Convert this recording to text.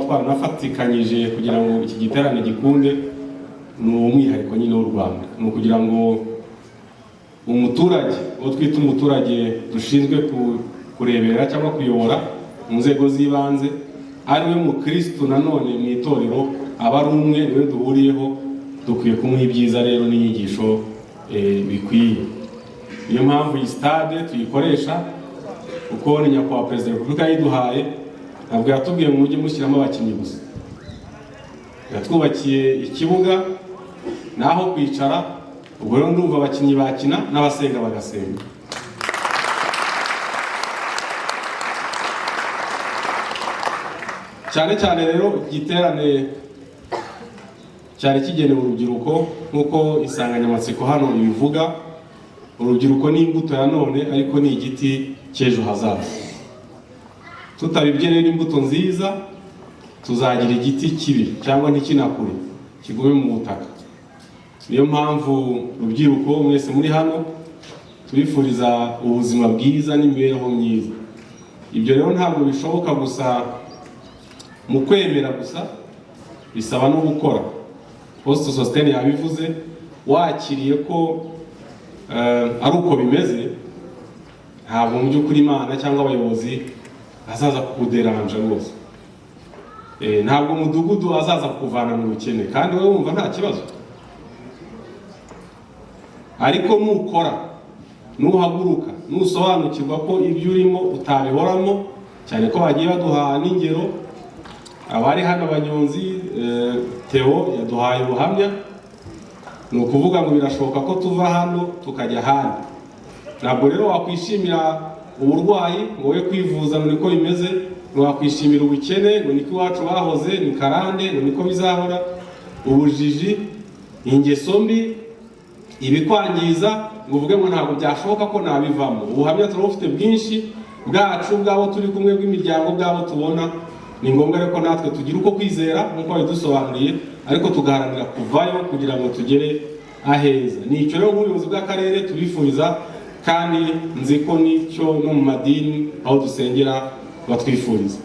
twaranafatikanyije kugira ngo iki giterane gikunde, ni umwihariko nyine w'u Rwanda. Ni ukugira ngo umuturage, uwo twita umuturage dushinzwe kureberera cyangwa kuyobora mu nzego z'ibanze, ari we mukristu nanone mu itorero, aba ari umwe, niwe duhuriyeho, dukwiye kumuha ibyiza rero n'inyigisho bikwiye. Niyo mpamvu iyi stade tuyikoresha, kuko ni Nyakubahwa Perezida wa Repubulika yayiduhaye. Ntabwo yatubwiye ngo mujye mushyiramo abakinnyi gusa, yatwubakiye ikibuga n'aho kwicara. Ubwo rero ndumva abakinnyi bakina n'abasenga bagasenga. Cyane cyane rero igiterane cyari kigenewe urubyiruko, nk'uko insanganyamatsiko hano ibivuga. Urubyiruko ni imbuto ya none, ariko ni igiti cy'ejo hazaza. Tutabibye rero imbuto nziza, tuzagira igiti kibi cyangwa ntikinakure, kigume mu butaka. Niyo mpamvu rubyiruko mwese muri hano tubifuriza ubuzima bwiza n'imibereho myiza. Ibyo rero ntabwo bishoboka gusa mu kwemera gusa, bisaba no gukora. Poste Sosthène yabivuze, wakiriye ko ari uko bimeze, ntabwo mu by'ukuri Imana cyangwa abayobozi bazaza kukuderanja rwose. Ntabwo umudugudu azaza kukuvana mu bukene kandi wowe wumva nta kibazo. Ariko nukora, nuhaguruka, nusobanukirwa ko ibyo urimo utabihoramo, cyane ko bagiye baduha n'ingero, abari hano abanyonzi, Theo yaduhaye ubuhamya. Ni ukuvuga ngo birashoboka ko tuva hano tukajya ahandi. Ntabwo rero wakwishimira uburwayi ngo we kwivuza ngo niko bimeze, ntiwakwishimira ubukene ngo niko iwacu bahoze, ni karande ngo niko bizahora, ubujiji, ingeso mbi, ibikwangiza, ngo uvuge ngo ntabwo byashoboka ko nabivamo. Ubuhamya turabufite bwinshi bwacu, bw'abo turi kumwe, bw'imiryango, bw'abo tubona. Ni ngombwa rero ko natwe tugira uko kwizera nk'uko babidusobanuriye, ariko tugaharanira kuvayo kugira ngo tugere aheza. Ni icyo rero nk'ubuyobozi bw'akarere tubifuriza, kandi nzi ko nicyo no mu madini aho dusengera batwifuriza.